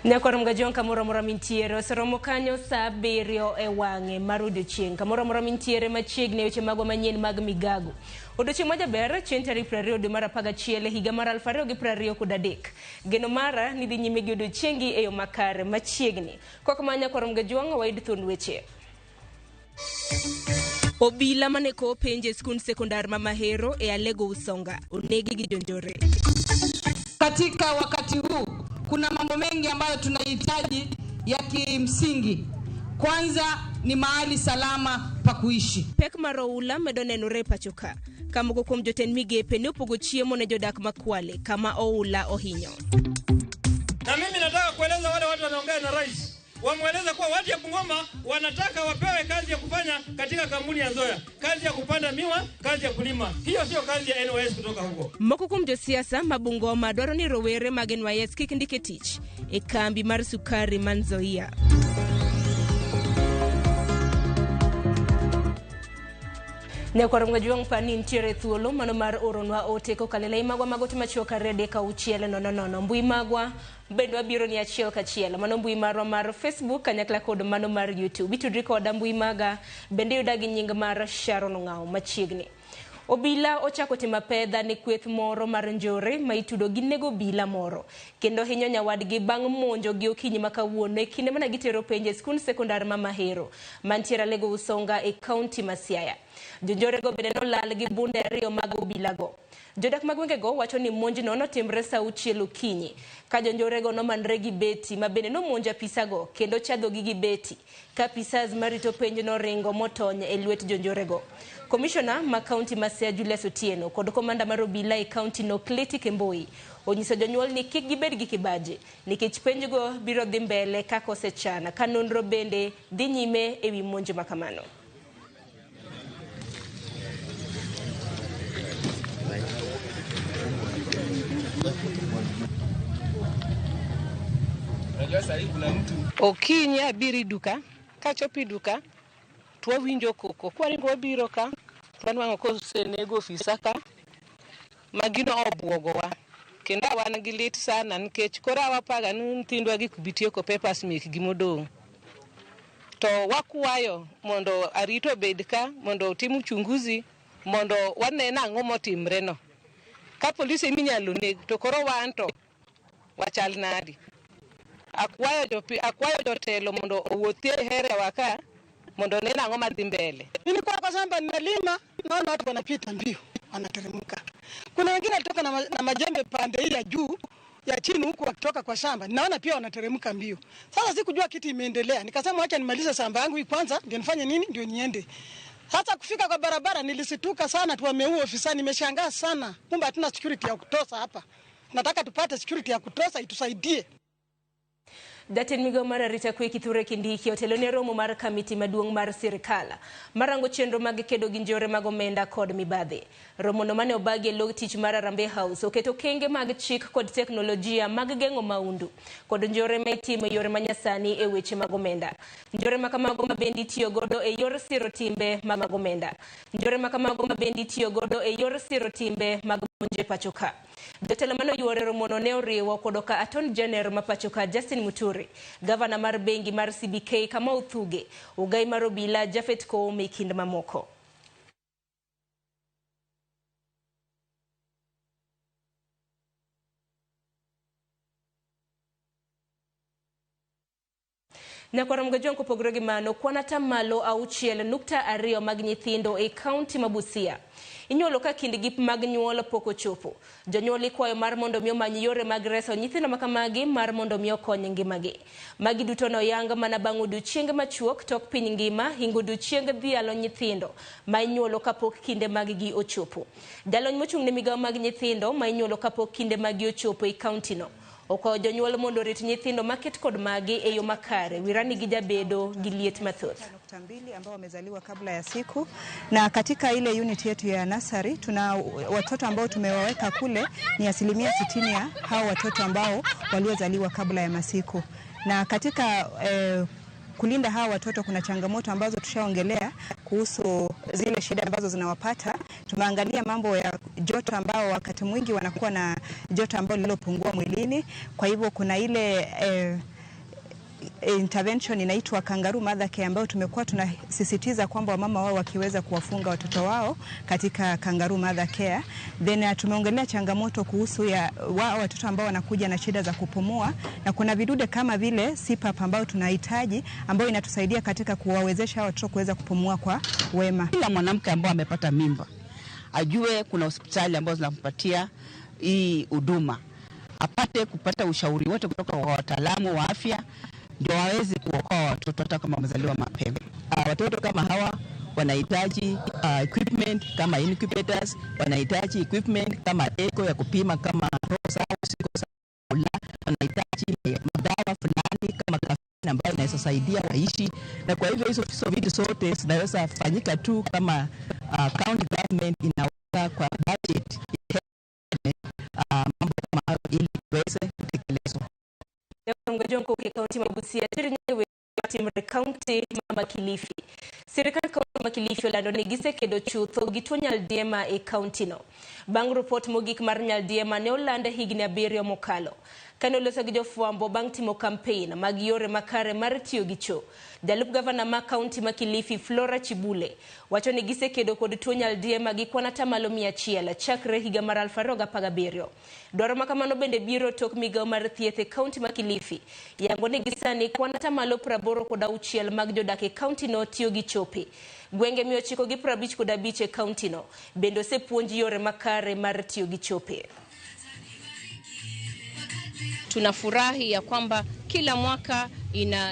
Nyakwar Mgajwang' kamoro amora mintiere oseromo kanyo saa 7 e wang'e mar odiochieng' kamoro amora mintiere machiegni e weche magwa manyien mag migago. Odiochieng' majaber chieng' tarik 20 dwe mar 11 higa mar 2023. Geno mara ni dhi nyime gi odiochiengi e yo makare machiegni. Kok ma Nyakwar Mgajwang' wayud thuond weche. Obila mane kowo penj e skund sekondar ma Mahero e Alego Usonga onegi gi jonjore. Katika wakati huu kuna mambo mengi ambayo tunahitaji ya kimsingi. Kwanza ni mahali salama pa kuishi. Pek mar oula medo nenore e pacho ka. Ka moko kuom jotend migepe ne opogo chiemo ne jodak ma Kwale kama oula ohinyo. Na mimi nataka kueleza wale watu wanaongea na rais, wamweleze kuwa watu ya Bungoma wanataka wapewe kazi ya kufanya katika kampuni ya Nzoia, kazi ya kupanda miwa, kazi ya kulima. Hiyo sio kazi ya NYS kutoka huko. Moko kuom josiasa ma Bungoma dwaro ni rowere mag NYS kik ndike tich e kambi mar sukari ma Nzoia. Nyakwar Mgajwang' pa ni nitiere thuolo mano mar oronwa ote kokalo e lai magwa mag ote machuok 2 3 6 0 0. Mbui magwa bende wabiro ni achiel kachiel. Mano mbui marwa mar Facebook kanyakla kod mano mar YouTube. Itudri koda mbui maga bende yuda gi nying mar Sharon Ong'awo machiegni. Obila ochako timo apedha ne kweth moro mar njore ma itudo gi nego obila moro kendo hinyo nyawadgi bang' monjo gi okinyi ma kawuono e kinde mane gitero penj e skund sekondar ma Mahero mantiere Alego Usonga e kaunti ma Siaya. Jonjorego bende nolal gi bunde ariyo mag obilago. Jodak mag gwengego wacho ni monjno notimre saa 6 okinyi ka jonjorego nomanre gi beti ma bende nomonjo apisago kendo chadhogi gi beti ka apisas marito penj noringo motony e lwet jonjorego. Komishona ma kaunti ma Siaya Julius Otieno kod komanda mar obila e kaunti no Kleti Kemboi onyiso jonyuol ni kik gibed gi kibaji nikech penjgo biro dhi mbele kaka osechan ka nonro bende dhi nyime ewi monj ma kamano. Okinyi abiro e duka, kachopo e duka to wawinjo koko. Kwaringo wabiro ka, to wanwang'o kosenego ofisa ka, ma gino obwogowa. Kendo wan gi lit sana nikech koro wapaga ni nyithindwa gi ok bi tieko papers mekgi modong'. To wakwayo mondo arita obed ka mondo otim uchunguzi mondo wane nang'o motimre no. Ka polise eminyalo neg to koro wan to wachal nadi? Akwayo jotelo mondo owuothi e area wa ka mondo one nang'o madhi mbele. Nilikuwa kwa shamba ninalima, naona watu wanapita mbio, wanateremka. Kuna wengine walitoka na majembe pande hii ya juu ya chini huku wakitoka kwa shamba, naona pia wanateremka mbio. Sasa sikujua kitu imeendelea, nikasema acha nimalize shamba yangu hii kwanza, ndio nifanye nini, ndio niende. Sasa kufika kwa barabara nilisituka sana, tu wameua ofisa, nimeshangaa sana. Kumbe hatuna security ya kutosha hapa. Nataka tupate security ya kutosha itusaidie. Jatend migao mar arita kwe Kithure Kindiki otelo ne romo mar kamiti maduong' mar sirikal marango chenro mag kedo gi njore mag omenda kod mibadhi. Romono mane obagi e log tich mar Harambee House oketo okenge mag chik kod teknolojia mag geng'o maundu kod njore ma itimo e yore manyasani e weche mag omenda. Njore ma kamago ma bende itiyo godo e yor siro timbe mag omenda. Njore ma kamago ma bende itiyo godo e yor siro timbe mag monj e pacho ka. Jotelo mane oyuoro e romono ne oriwo kodo ka Attorney General ma pacho ka Justin Muturi, Gavana mar bengi mar CBK Kamau Thuge, Ogai mar obila Japhet Koome kind mamoko. Nyakwar Mgajwang' kopogore gi mano, kwan atamalo 6.2 mag nyithindo e kaunti ma Busia inyuolo ka kindgi mag nyuol pok ochopo. Jonyuol ikwayo mar mondo mi omany yore mag reso nyithindo ma kamagi mar mondo mi okony ngimagi. Magi duto noyang mana bang' odiochienge machuok tok piny ngima hingo odiochieng dhialo nyithindo ma inyuolo kapok kinde maggi ochopo. Jalony mochung' ne migawo mag nyithindo ma inyuolo kapok kinde maggi ochopo e kaunti no okwayo jonyuol mondo orit nyithindo maket kod magi e yo makare wirani gi jabedo gi liet mathoth. 2 ambao wamezaliwa kabla ya siku, na katika ile unit yetu ya nursery tuna watoto ambao tumewaweka kule ni 60% ya hao watoto ambao waliozaliwa kabla ya masiku. Na katika kulinda hawa watoto kuna changamoto ambazo tushaongelea kuhusu zile shida ambazo zinawapata. Tumeangalia mambo ya joto ambao wakati mwingi wanakuwa na joto ambalo lililopungua mwilini. Kwa hivyo kuna ile intervention inaitwa Kangaroo Mother Care ambayo tumekuwa tunasisitiza kwamba wamama wao wakiweza kuwafunga watoto wao katika Kangaroo Mother Care. Then tumeongelea changamoto kuhusu ya wao watoto ambao wanakuja na shida za kupumua, na kuna vidude kama vile CPAP ambayo tunahitaji ambayo inatusaidia katika kuwawezesha watoto kuweza kupumua kwa wema. Kila mwanamke ambaye amepata mimba ajue kuna hospitali ambazo zinampatia hii huduma, apate kupata ushauri wote kutoka kwa wataalamu wa afya ndio waweze kuokoa watoto hata kama wamezaliwa mapema. Watoto kama hawa wanahitaji equipment kama incubators, wanahitaji equipment kama echo ya kupima kama roho zao ziko sawa, wanahitaji madawa fulani kama caffeine ambayo inaweza saidia waishi, na kwa hivyo hizo vitu zote zinaweza fanyika tu kama county government inaweka kwa budget mambo kama hayo ili iweze kutekelezwa. Kaunti ma Busia timre kaunti ma Kilifi. Sirikal kaunti ma Kilifi olando ni gisekedo chutho gi tuo nyaldiema e kaunti no. Bang' ripot mogik mar nyaldiema ne oland higni 7 mokalo. Kane oloso gi jofwambo bang' timo kampein mag yore makare mar tiyo gi choo, jalup gavana ma kaunti ma Kilifi Flora Chibule wacho ni gisekedo kod tuo nyaldiema gi kwan atamalo 100 chakre higa mar 2017. Dwaro ma kamano bende biro tok migao mar thieth e kaunti ma Kilifi yango ni gisani kwan atamalo 86 mag jodak e kaunti no tiyo gi chope. Gwenge 955 e kaunti no bende osepuonj yore makare mar tiyo gi chope. Tunafurahi ya kwamba kila mwaka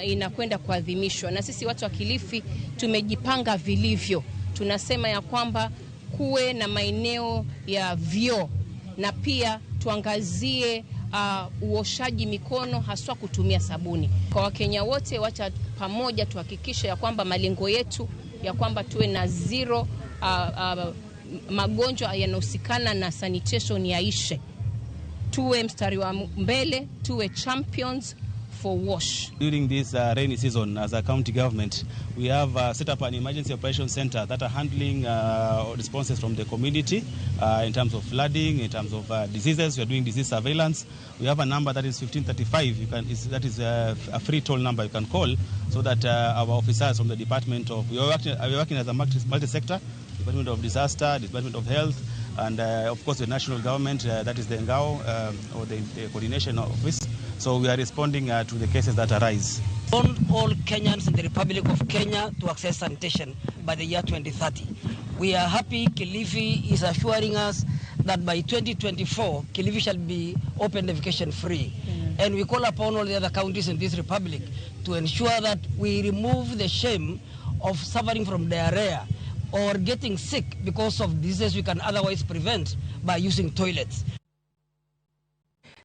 inakwenda kuadhimishwa, na sisi watu wa Kilifi tumejipanga vilivyo. Tunasema ya kwamba kuwe na maeneo ya vyoo na pia tuangazie uoshaji mikono haswa kutumia sabuni. Kwa Wakenya wote, wacha pamoja tuhakikishe ya kwamba malengo yetu ya kwamba tuwe na zero magonjwa yanayohusikana na sanitation yaishe. Tuwe mstari wa mbele, tuwe champions for wash. During this rainy season, as a county government, we have set up an emergency operations center that are handling responses from the community in terms of flooding, in terms of diseases. We are doing disease surveillance. We have a number that is 1535. That is a free toll number you can call, so that our officers from the department of, we are working as a multi-sector, Department of Disaster, Department of Health, and of course the national government, that is the NGAO, or the coordination office. So we are responding to the cases that arise. On all Kenyans in the Republic of Kenya to access sanitation by the year 2030. We are happy Kilifi is assuring us that by 2024, Kilifi shall be open defecation free. And we call upon all the other counties in this republic to ensure that we remove the shame of suffering from diarrhea or getting sick because of diseases we can otherwise prevent by using toilets.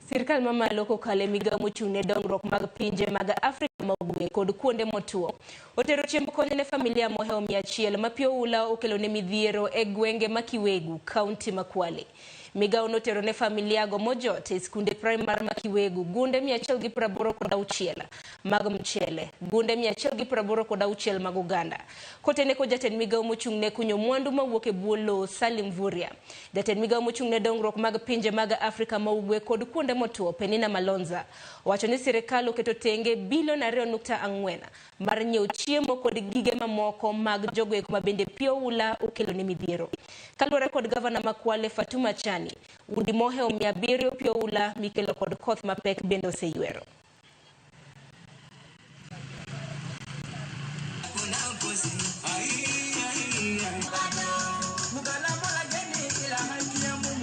Sirikal mamalo kokalo e migao mochung' ne dongruok mag pinje mag Afrika ma Ugwe kod kuonde motuo otero chiemb kony ne familia mohewo 100 ma pi oula okelo ne midhiero e gwenge ma Kiwegu, kaunti ma Kwale. Migao notero ne familiago mojot e skunde primar ma Kiwegu gunde 186 mag mchele, gunde 186 mag oganda. Kotene kod jatend migao mochung' ne kunyo mwandu mawuok e bwo lowo Salim Mvurya, jatend migao mochung' ne dongruok mag pinje mag Afrika ma Ugwe kod kuonde motuo Penina Malonza owacho ni sirikal oketo tenge bilion 2.4 mar nyiewo chiemo kod gige mamoko mag jogoeko ma bende pi oula okelo ne midhiero. Kaluwore kod gavana ma Kwale Fatuma Chani, udi mohewo 700 pi oula mikelo kod koth mapek bende oseywero.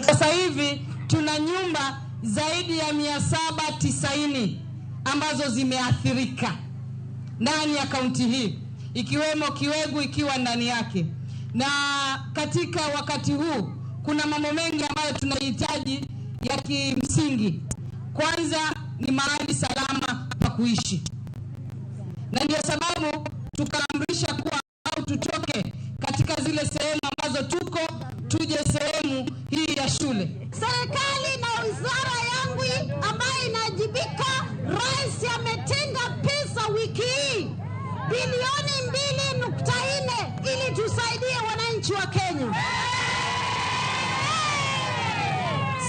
Sasa hivi tuna nyumba zaidi ya 790 ambazo zimeathirika ndani ya kaunti hii, ikiwemo Kiwegu ikiwa ndani yake. Na katika wakati huu kuna mambo mengi ambayo tunahitaji ya kimsingi. Kwanza ni mahali salama pa kuishi, na ndio sababu tukaamrisha kuwa au tutoke katika zile sehemu ambazo tuko tuje sehemu hii ya shule. Serikali na wizara yangu ambayo inajibika, rais ametenga pesa wiki hii bilioni 2.4 ili tusaidie wananchi wa Kenya.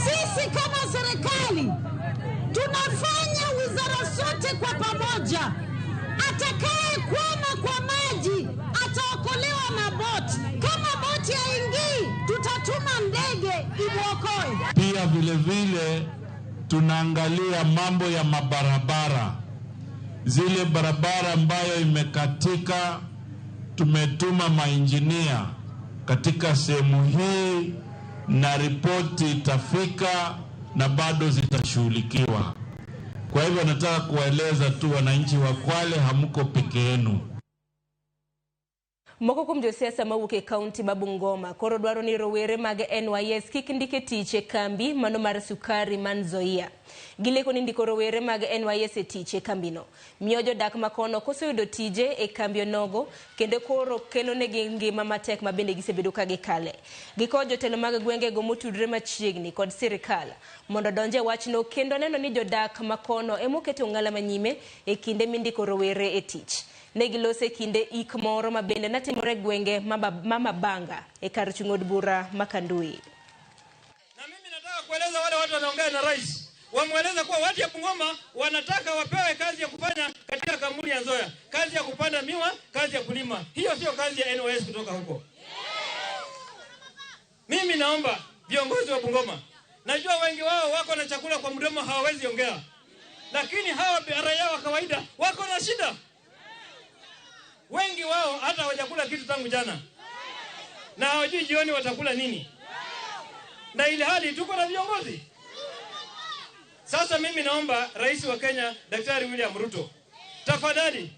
Sisi kama serikali tunafanya wizara zote kwa pamoja. Atakaye kwama kwa maji ataokolewa na boti. Kama boti haingii, tutatuma ndege imuokoe. Pia vile vile tunaangalia mambo ya mabarabara, zile barabara ambayo imekatika, tumetuma mainjinia katika sehemu hii na ripoti itafika na bado zitashughulikiwa. Kwa hivyo nataka kuwaeleza tu wananchi wa Kwale, hamko peke yenu. Moko kuom josiasa mawuok e kaunti ma Bungoma koro dwaro ni rowere mag NYS kik ndike tich e kambi mano mar sukari man Nzoia. Gileko ni ndiko rowere mag NYS e tich e kambino miyo jodak makono koso yudo tije e kambi onogo kendo koro kelo negi ngima matek ma bende gisebedo ka gikale. Gikawo jotelo mag gwengego motudre machiegni kod sirikal mondo odonj e wachno kendo neno ni jodak makono emoketo ong'ala manyime e kinde mindiko rowere e tich. Ne gilose kinde ik moro ma bende natimore gwenge ma Mabanga e kar chung' od bura ma Kandui. Na mimi nataka kueleza wale watu wanaongea na rais, wamweleza kuwa watu ya Bungoma wanataka wapewe kazi ya kufanya katika kampuni ya Nzoia, kazi ya kupanda miwa, kazi ya kulima. Hiyo sio kazi ya NYS kutoka huko. Mimi naomba viongozi wa Bungoma, najua wengi wao wako na chakula kwa mdomo hawawezi ongea, lakini hawa raia wa kawaida wako na shida. Wengi wao hata hawajakula kitu tangu jana, na hawajui jioni watakula nini, na ile hali tuko na viongozi. Sasa mimi naomba Rais wa Kenya Daktari William Ruto, tafadhali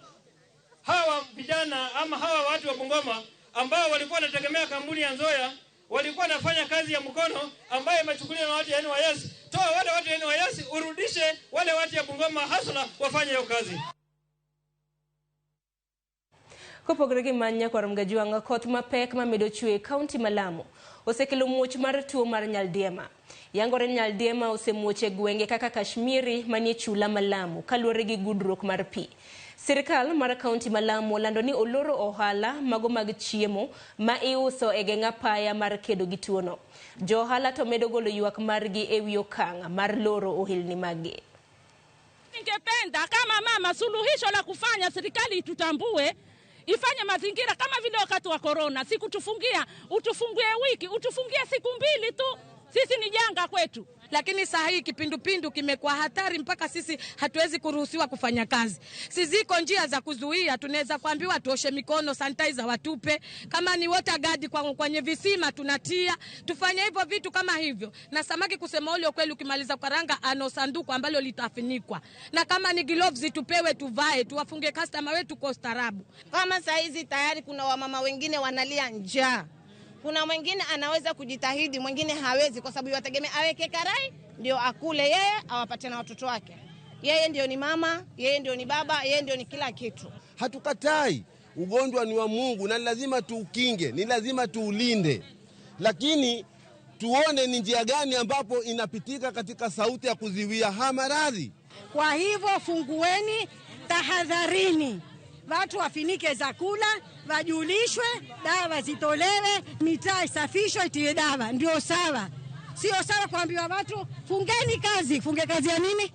hawa vijana ama hawa watu wa Bungoma ambao walikuwa wanategemea kampuni ya Nzoia, walikuwa wanafanya kazi ya mkono ambayo imechukuliwa na watu ya NYS, toa wale watu ya NYS urudishe wale watu ya Bungoma hasla wafanye hiyo kazi. Kopogore gi manya kwar Mgajuanga, koth mapek mamedo chwe e kaunti ma Lamu osekelo muoch mar tuo mar nyaldiema. Yangore nyaldiema osemuoch e gwenge kaka Kashmiri manie chula ma Lamu kaluwore gi gudruok mar pi. Sirikal mar kaunti ma Lamu olando ni oloro ohala mago mag chiemo ma iuso e geng' apaya mar kedo gi tuono. Jo ohala to medo golo ywak margi ewi okang' mar loro ohelni maggi. Ningependa kama mama suluhisho la kufanya serikali itutambue, ifanye mazingira kama vile wakati wa corona, sikutufungia, utufungie wiki, utufungie siku mbili tu, sisi ni janga kwetu. Lakini saa hii kipindupindu kimekuwa hatari mpaka sisi hatuwezi kuruhusiwa kufanya kazi. Siziko njia za kuzuia, tunaweza kuambiwa tuoshe mikono, sanitizer watupe, kama ni water guard kwenye visima tunatia, tufanye hivyo vitu kama hivyo. Na samaki kusema ule ukweli, ukimaliza karanga ano sanduku ambalo litafunikwa. Na kama ni gloves tupewe tuvae, tuwafunge customer wetu kwa ustaarabu. Kama saa hizi tayari kuna wamama wengine wanalia njaa. Kuna mwingine anaweza kujitahidi, mwingine hawezi kwa sababu yategemea aweke karai ndio akule yeye, awapatie na watoto wake. Yeye ndio ni mama, yeye ndio ni baba, yeye ndio ni kila kitu. Hatukatai, ugonjwa ni wa Mungu na lazima tuukinge, ni lazima tuulinde. Lakini tuone ni njia gani ambapo inapitika katika sauti ya kuziwia haya maradhi. Kwa hivyo fungueni, tahadharini. Watu wafinike zakula, wajulishwe, dawa zitolewe, mitaa isafishwe, itiwe dawa. Ndio sawa. Sio sawa kuambiwa watu fungeni kazi. Funge kazi ya nini?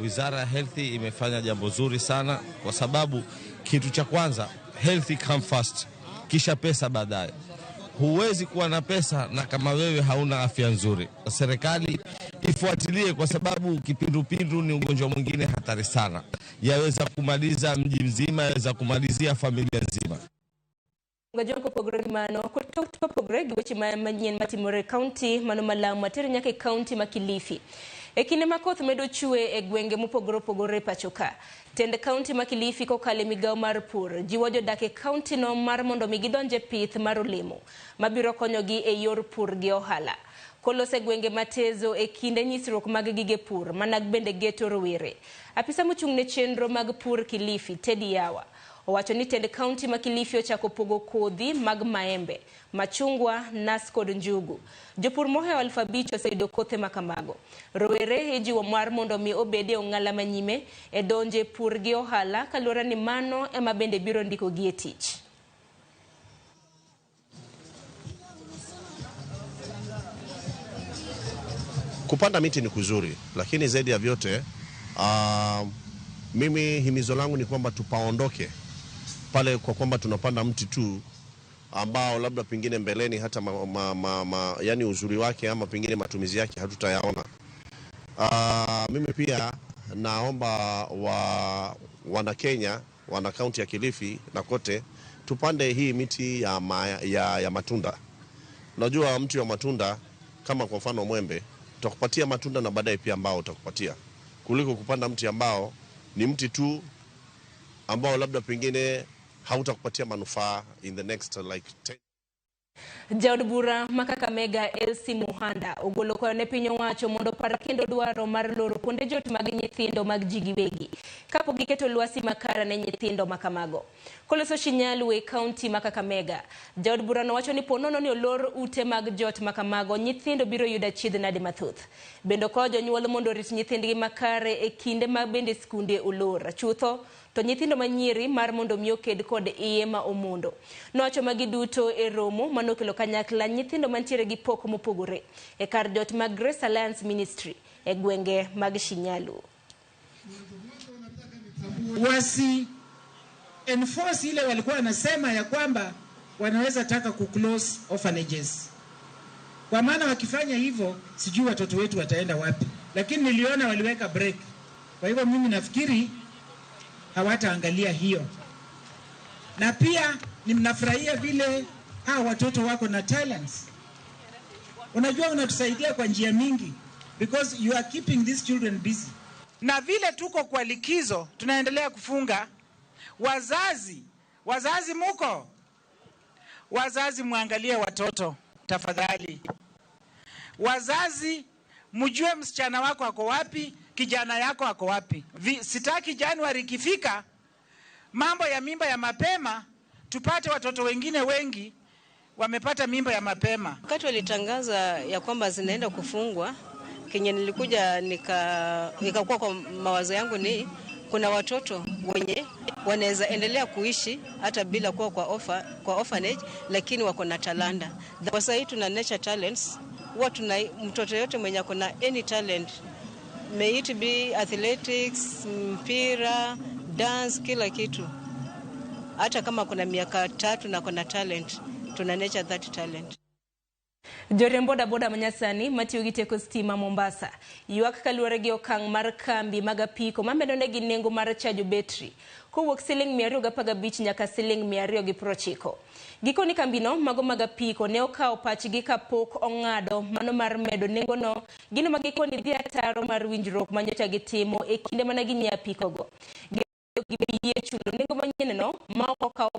Wizara ya Health imefanya jambo zuri sana kwa sababu kitu cha kwanza, health come first, kisha pesa baadaye. Huwezi kuwa na pesa na kama wewe hauna afya nzuri. Serikali ifuatilie kwa sababu kipindupindu ni ugonjwa mwingine hatari sana. Yaweza kumaliza mji mzima, yaweza kumalizia familia nzima. Ngajoko pogre mano kopogre gi weche manyien matimore kaunti mano ma Lamu atero nyaka e kaunti ma Kilifi. E kinde ma koth medo chwe e gwenge mopogore opogore pacho ka, tend kaunti ma Kilifi kokalo e migawo mar pur jiwo jodak e kaunti no mar mondo mi gidonje pith mar olemo mabiro konyogi e yor pur gi ohala. Kolose gwenge matezo e kinde nyisruok mag gige pur mana bende geto rowere. Apisa mochung' ne chenro mag pur Kilifi, Teddy Yawa, owacho ni tend kaunti ma Kilifi ochako pogo kodhi mag maembe, machungwa, nas kod njugu. Jopur mohewo 5,000 oseyudo kothe makamago. Rowere ijiwo mar mondo mi obed e ong'ala manyime e donje pur gi ohala kaluwore ni mano ema bende biro ndikogi e tich. Kupanda miti ni kuzuri, lakini zaidi ya vyote Mimi himizo langu ni kwamba tupaondoke pale kwa kwamba tunapanda mti tu ambao labda pengine mbeleni hata yani uzuri wake ama pengine matumizi yake hatutayaona. Mimi pia naomba wana Kenya, wana kaunti ya Kilifi na kote tupande hii miti ya matunda. Unajua mti wa matunda kama kwa mfano mwembe utakupatia matunda na baadaye pia mbao utakupatia, kuliko kupanda mti ambao ni mti tu ambao labda pengine hautakupatia manufaa in the next like 10. Jaod bura ma Kakamega Elsie Muhanda ogolo kwayo ne piny owacho mondo opar kendo dwaro mar loro kuonde jot mag nyithindo mag ji giwegi kapok giketo lwasi makare ne nyithindo makamago. Koloso Shinyalu e kaunti ma Kakamega, jaod burano wacho ni ponono ni olor ute mag jot makamago, nyithindo biro yudo achiedh nade mathoth. Bende okwayo jonyuol mondo orit nyithindgi makare e kinde ma bende skunde olor. Chutho to nyithindo manyiri mar mondo mi oked kod iye ma omondo. Nowacho magi duto e romo manokelo kanyakla nyithindo mantiere gi pok mopogore e kar jot mag Grace Alliance Ministry e gwenge mag Shinyalu. Wasi enforce ile walikuwa wanasema ya kwamba wanaweza taka ku close orphanages. Kwa maana wakifanya hivyo sijui watoto wetu wataenda wapi. Lakini niliona waliweka break. Kwa hivyo mimi nafikiri hawataangalia hiyo. Na pia ninafurahia vile hawa watoto wako na talents. Unajua unatusaidia kwa njia mingi because you are keeping these children busy. Na vile tuko kwa likizo tunaendelea kufunga. Wazazi muko? Wazazi muangalie watoto tafadhali. Wazazi mjue msichana wako ako wapi, kijana yako ako wapi. Sitaki Januari ikifika mambo ya mimba ya mapema tupate watoto wengine wengi wamepata mimba ya mapema. Wakati walitangaza ya kwamba zinaenda kufungwa, kenye nilikuja nikakuwa kwa mawazo yangu ni kuna watoto wenye wanaweza endelea kuishi hata bila kuwa kwa orphanage, lakini wako na talanta. Kwa sasa hivi tuna nature talents. Huwa tuna mtoto yote mwenye ako na any talent, may it be athletics, mpira, dance, kila kitu. Hata kama kuna miaka 3 na kuna talent, tuna nature that talent. Joriemb bodaboda manyasani matiyo gi teko stima Mombasa ywak kaluwore gi okang' mar kambi mag apiko mamedonegi nengo mar chajo betri kowuok siling 215 nyaka siling 290. Gikoni kambino mago mag apiko ne okawo pachgi kapok ong'ado mano mar medo nengono, gino ma gikoni dhi ataro mar winjruok manyocha gitimo e kinde mana ginyiewo apikogo. Giyie chulo nengo manyienno ma ok okawo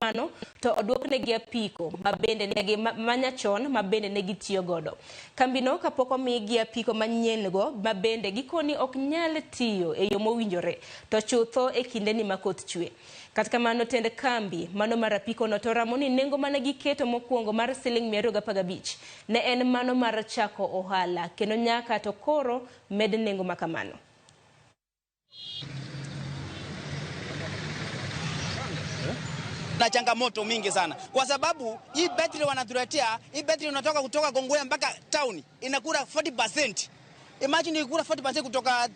mano to oduoknegi apiko mabende negi manyachon mabende negi tiyo godo. Kambino kapok omigi apiko manyien go mabende gikoni ok nyal tiyo e yo mowinjore to chutho e kindeni ma koth chwe. Kata kamano tend kambi mano mar apiko no to ramo ni nengo mane giketo mokwongo mar siling 215 ne en mano mar chako ohala kendo nyaka to koro med nengo makamano. Na changamoto mingi sana kwa sababu hii battery wanatuletea, hii battery inatoka kutoka Kongowea mpaka town inakula 40%. Imagine ikula 40%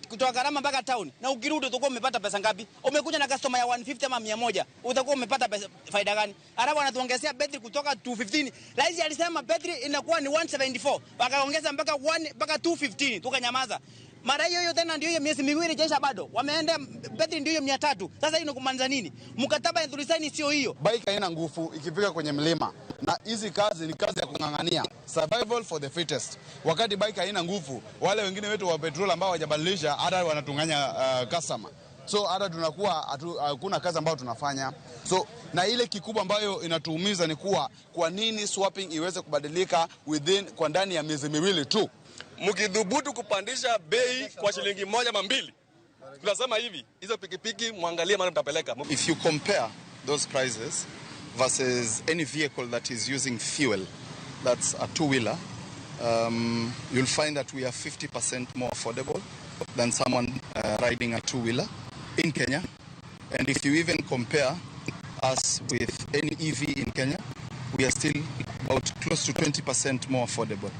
kutoka Karama mpaka town, na ukirudi utakuwa umepata pesa ngapi? Umekuja na customer ya 150 ama 100, utakuwa umepata pesa, faida gani? Alafu wanatuongezea battery kutoka 215. Rais alisema battery inakuwa ni 174, wakaongeza mpaka 1 mpaka 215, tukanyamaza. Mara hiyo hiyo tena ndio hiyo miezi miwili jesha bado. Wameenda betri ndio hiyo 300. Sasa hiyo inakumaanisha nini? Mkataba ya tulisaini sio hiyo. Bike haina nguvu ikifika kwenye mlima. Na hizi kazi ni kazi ya kung'ang'ania. Survival for the fittest. Wakati bike haina nguvu, wale wengine wetu wa petrol ambao hawajabadilisha hata wanatunganya customer. So hata tunakuwa hakuna kazi ambayo tunafanya. So na ile kikubwa ambayo inatuumiza ni kuwa kwa nini swapping iweze kubadilika within kwa ndani ya miezi miwili tu. Mkidhubutu kupandisha bei kwa shilingi 1 ama 2, tunasema hivi, hizo pikipiki muangalie maana mtapeleka. If you compare those prices versus any vehicle that is using fuel, that's a two-wheeler, you'll find that we are 50% more affordable than someone riding a two-wheeler in Kenya. And if you even compare us with any EV in Kenya, we are still about close to 20% more affordable.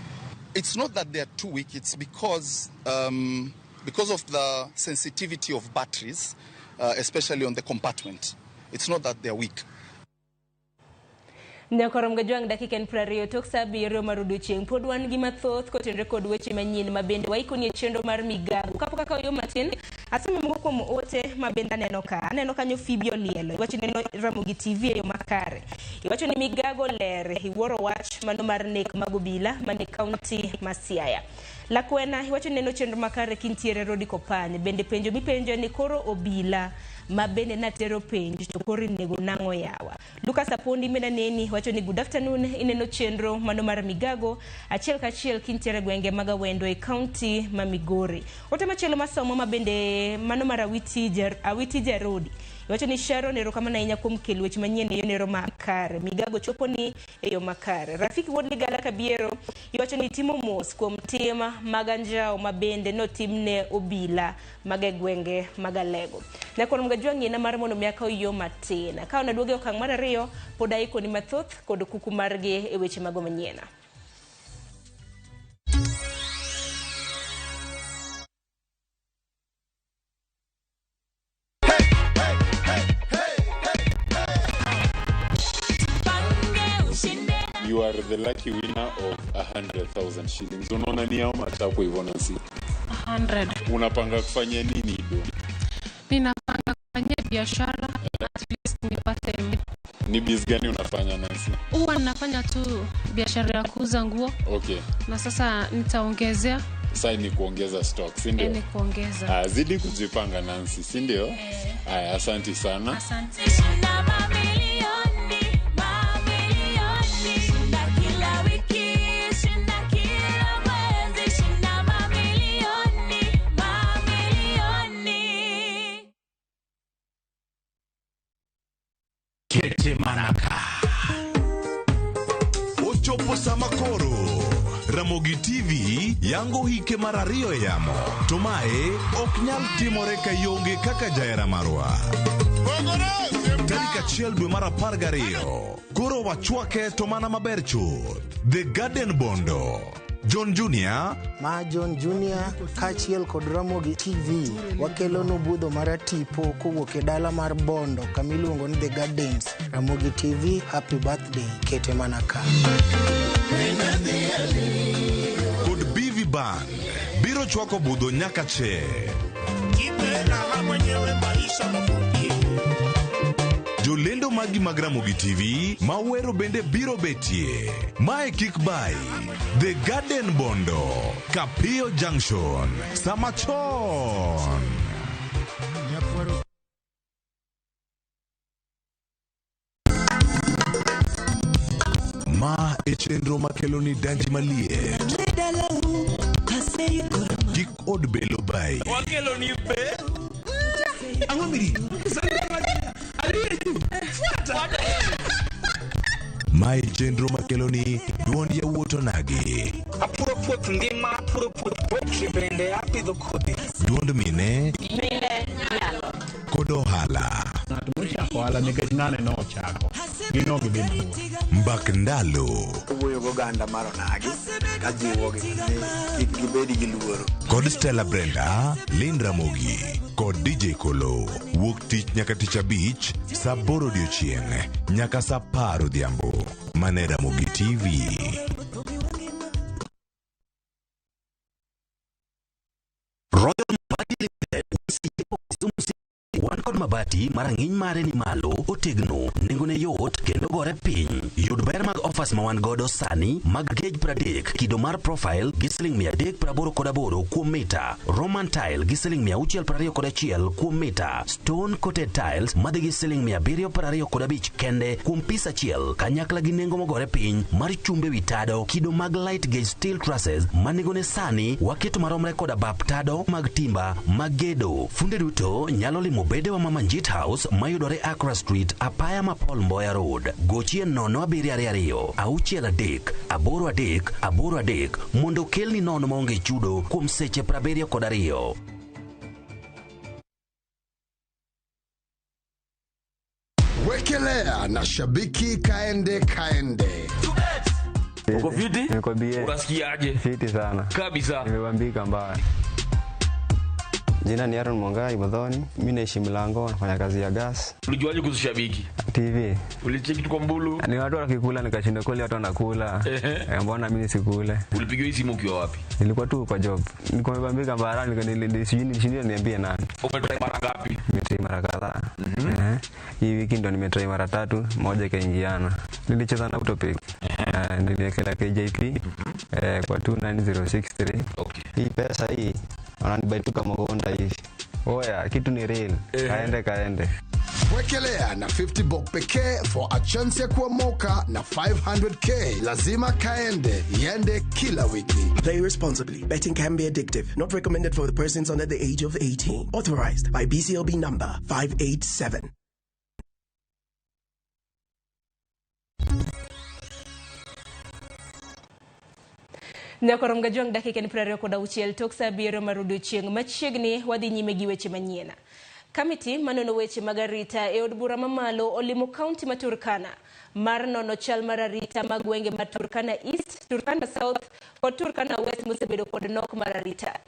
It's not that they are too weak, it's because Because of the sensitivity of batteries, especially on the compartment. It's not that they're weak. Nyakorom gajwang' dakika en 20 tok saa 7 mar odiochieng'. Pod wan gi mathoth kotenore kod weche manyien ma bende waikoni e chenro mar migago. Kapok akawo yo matin, asomo moko kuom ote ma bende aneno ka. Aneno kanyo Phoebe Olielo. Iwacho ni neno Ramogi TV e yo makare. Iwacho ni migago ler, iwuoro wach mano mar nek mag obila mane kaunti ma Siaya. Lakwena iwacho ni neno chenro makare kintiere Rodi Kopany. Bende penjo mipenjo ni koro obila ma bende natero penj to koro inego nang'o yawa. Lucas Apondi mena neni wacho ni good afternoon, ineno chenro mano mar migago achiel kachiel kintiere gwenge mag Awendo e kaunti ma Migori. Ote machielo masomo ma bende mano mar Awiti Jarodi. Iwacho ni Sharon erokamano ahinya kuom kelo weche manyien e yo makare. Migago chopo ni e yo makare. Rafiki wuod Ligala Kabiero iwacho ni timo mos kuom tim mag anjawo ma bende notimne obila mag e gwenge mag Alego. Nyakwar Mgajwang' ng'ina mar mondo mi akaw yo matin. Ka onaduogo e okang' mar 2 pod aikoni mathoth kod kuku margi e weche mago manyien. You are the lucky winner of 100,000 shillings. Unaona ni how much hapo hivyo Nancy? 100. Unapanga kufanya nini do? Ninapanga kufanya biashara, at least nipate. Ni biz gani unafanya Nancy? Huwa nafanya tu biashara ya kuuza nguo. Okay. Na sasa nitaongezea. Sasa ni kuongeza stock, si ndio? Ni kuongeza. Zidi kujipanga Nancy, si ndio? Haya, asante sana. Asante. Kete manaka. Ochopo sama koro. Ramogi TV yango hike mar 2 e yamo. To mae ok nyal timore ka ionge kaka jahera marwa. Tarik 1 dwe mar 12. Koro wachwake to mana maber chuth. The Garden Bondo. John Junior. Ma John Junior kaachiel kod Ramogi TV wakelonu budho maratipo kowuok e dala mar Bondo kama iluongo ni The Gardens. Ramogi TV, happy birthday, kete mana ka. Kod BV Band biro chwako budho nyaka che. Jolendo magi mag Ramogi TV mawero bende biro betie. Mae kik bai. The Garden Bondo, Kapio Junction, Samachon. Ma e chenro makelo ni danji maliet. Kik od belo bai. Wakelo ni be. Ang'o miri? Mae chenro makelo ni duond yawuot onagi. Apuro puoth ngima, apuro puoth poetry bende apidho kodhi. Duond mine. Mine nyalo. Kod ohala. Ng'at mochako ohala nikech ng'ane nochako. Gino gidhi mabor. Mbak ndalo. Owuoyo goganda mar onagi kajiwogi ni kik gibed gi luoro. Kod Stella Brenda, Lynn Ramogi kod DJ Kolo. Wuok tich nyaka tich abich, saa 8 odiochieng' nyaka saa 10 odhiambo. Mane Ramogi TV. Royal Mabati Limited. Wan kod mabati marang'iny mare ni malo, otegno, nengone yot kendo gore piny. Yud ber mag offers ma wan godo sani mag gauge 30, kido mar profile gi siling 388 kuom mita, Roman tile gi siling 621 kuom mita, stone coated tiles madhi gi siling 725 kende kuom pis achiel, kanyakla gi nengo mogore piny mar chumbe wi tado, kido mag light gauge steel trusses ma nengone sani waketo maromre koda bap tado mag timba mag gedo. Funde duto nyalo limo bedewa ma Manjit House mayudore Accra Street, apaya ma Paul Mboya Road. Gochie 0722 63 83 83 mondo kelni nono maonge chudo kuom seche 72. Wekelea na shabiki kaende kaende. Uko fiti? Unasikiaje? Fiti sana. Kabisa. Nimebambika mbaya. Jina ni Aaron Mwangai Modhoni, mimi naishi Mlango, nafanya kazi ya gas. Ulijuaje kuhusu Shabiki? TV. Ulicheki tu kwa Mbulu? Ni watu wakikula nikashinda kweli watu wanakula. Mbona mimi nisikule? Ulipigiwa hii simu ukiwa wapi? Nilikuwa tu kwa job. Nilikuwa nimebambika barani, sijui nishindie niambie nani. Umetry mara ngapi? Nimetry mara kadhaa. Hii wiki ndo nimetry mara tatu, moja ikaingiana. Nilicheza na Autopic. Niliwekela KJP kwa 29063. Okay. Hii pesa hii wananibaituka magonda hivi. Oya, kitu ni real. Kaende kaende. Wekelea na 50 bob pekee for a chance ya kuomoka na 500k. Lazima kaende, iende kila wiki. Play responsibly. Betting can be addictive. Not recommended for the persons under the age of 18. Authorized by BCLB number 587. Nyakoro Mgajwang' dakika en 26 tok saa 7 mar odiochieng' machiegni wadhi nyime gi weche manyien. Kamiti manono weche mag arita e od bura mamalo olimo kaunti ma Turkana mar nono chal mar arita mag gwenge mar Turkana East, Turkana South kod Turkana West mosebedo kod nok mar arita.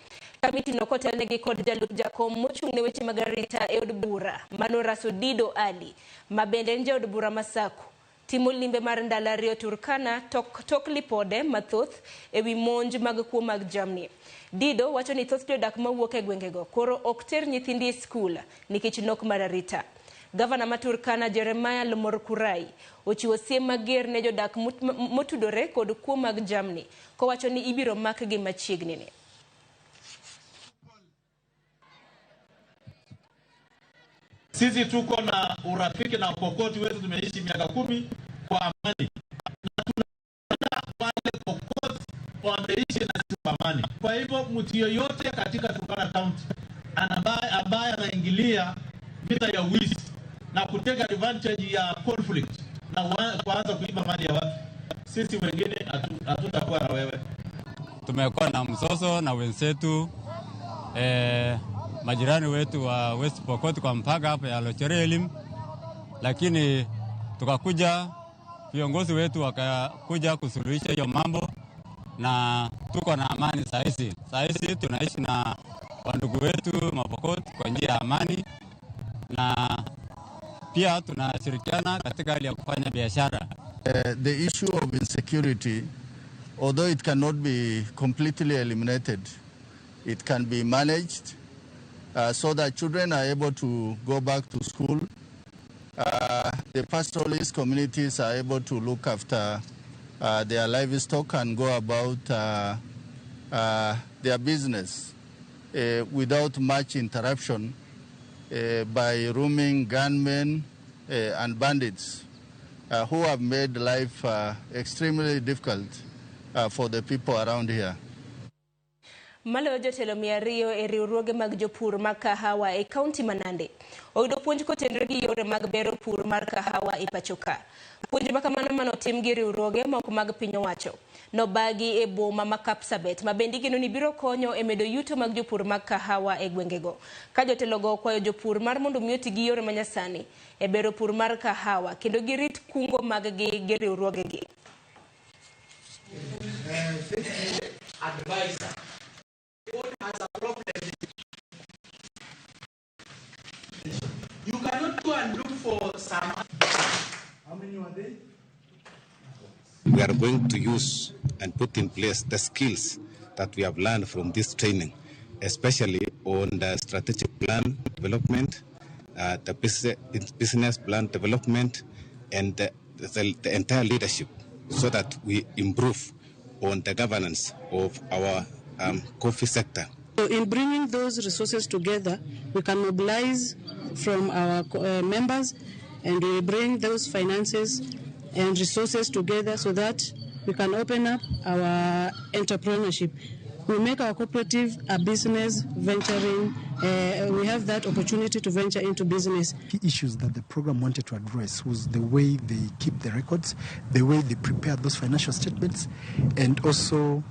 Kamiti no kotelnegi kod jalup jakom mochung' ne weche mag arita e od bura mano Raso Dido Ali ma bende en jaod bura Masaku timo limbe mar ndalo ariyo Turkana tok lipode mathoth ewi monj mag kuo mag jamni. Dido wacho ni thoth jodak mawuok e gwengego koro ok ter nyithindi e skul nikech nok mar arita. Gavana ma Turkana Jeremiah Lomorkurai ochiwo siem mager ne jodak motudore kod kuo mag jamni kowacho ni ibiro makgi machiegni ni. Sisi tuko na urafiki na Pokoti wetu, tumeishi miaka 10 kwa amani, na tuna wale Pokoti wameishi na sisi kwa amani. Kwa hivyo mtu yeyote katika Turkana County ambaye anaingilia vita ya wizi na kuteka advantage ya conflict na kuanza kuiba mali ya watu, sisi wengine hatutakuwa na wewe. Tumekuwa na mzozo na wenzetu majirani wetu wa West Pokot kwa mpaka hapa ya Lochorelim, lakini tukakuja viongozi wetu wakakuja kusuluhisha hiyo mambo na tuko na amani saa hizi. Saa hizi tunaishi na wandugu wetu Mapokot kwa njia ya amani, na pia tunashirikiana katika hali ya kufanya biashara. The issue of insecurity, although it cannot be completely eliminated, it can be managed so that children are able to go back to school. The pastoralist communities are able to look after their livestock and go about their business without much interruption by roaming gunmen and bandits who have made life extremely difficult for the people around here. Maloyo jotelo 200 e riwruoge mag jopur mag kahawa e kaunti ma Nandi oyudo puonj kotenore gi yore mag bero pur mar kahawa e pacho ka. Puonj ma kamano manotim gi riwruoge moko mag piny owacho nobagi e boma ma Kapsabet ma bende igeno ni biro konyo e medo yuto mag jopur mag kahawa e gwengego. Ka jotelogo okwayo jopur mar mondo mi oti gi yore manyasani e bero pur mar kahawa kendo girit kungo mag gi gi riwruogegi. Advisor. Has a problem. You cannot go and look for some. How many are they? We are going to use and put in place the skills that we have learned from this training, especially on the strategic plan development, the business plan development, and the entire leadership, so that we improve on the governance of our coffee sector. So in bringing those resources together, we can mobilize from our members, and we bring those finances and resources together so that we can open up our entrepreneurship. We make our cooperative a business venturing. We have that opportunity to venture into business. Key issues that the program wanted to address was the way they keep the records, the way they prepare those financial statements, and also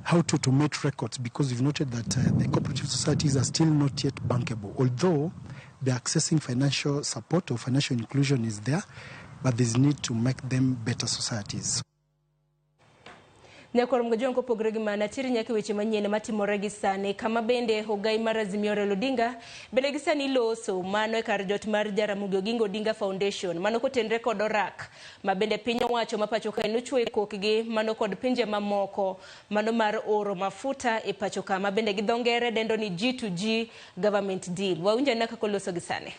how to automate records, because we've noted that the cooperative societies are still not yet bankable. Although the accessing financial support or financial inclusion is there, but there's need to make them better societies. Nyakwar Mgajwang' kopogore gi mano, ateri nyaka e weche manyien matimore gi sani, kama bende ogai mar Azimio Raila Odinga bende gi sani loso mano e kar jot mar Jaramogi Oginga Odinga Foundation, mano kotenre kod orak ma bende piny owacho ma pacho kae nochwo e kokgi mano kod pinje mamoko mano mar oro mafuta e pacho ka ma bende gi dho ngere dendo ni G2G government deal. Wawinjo anena kaka oloso gi sani.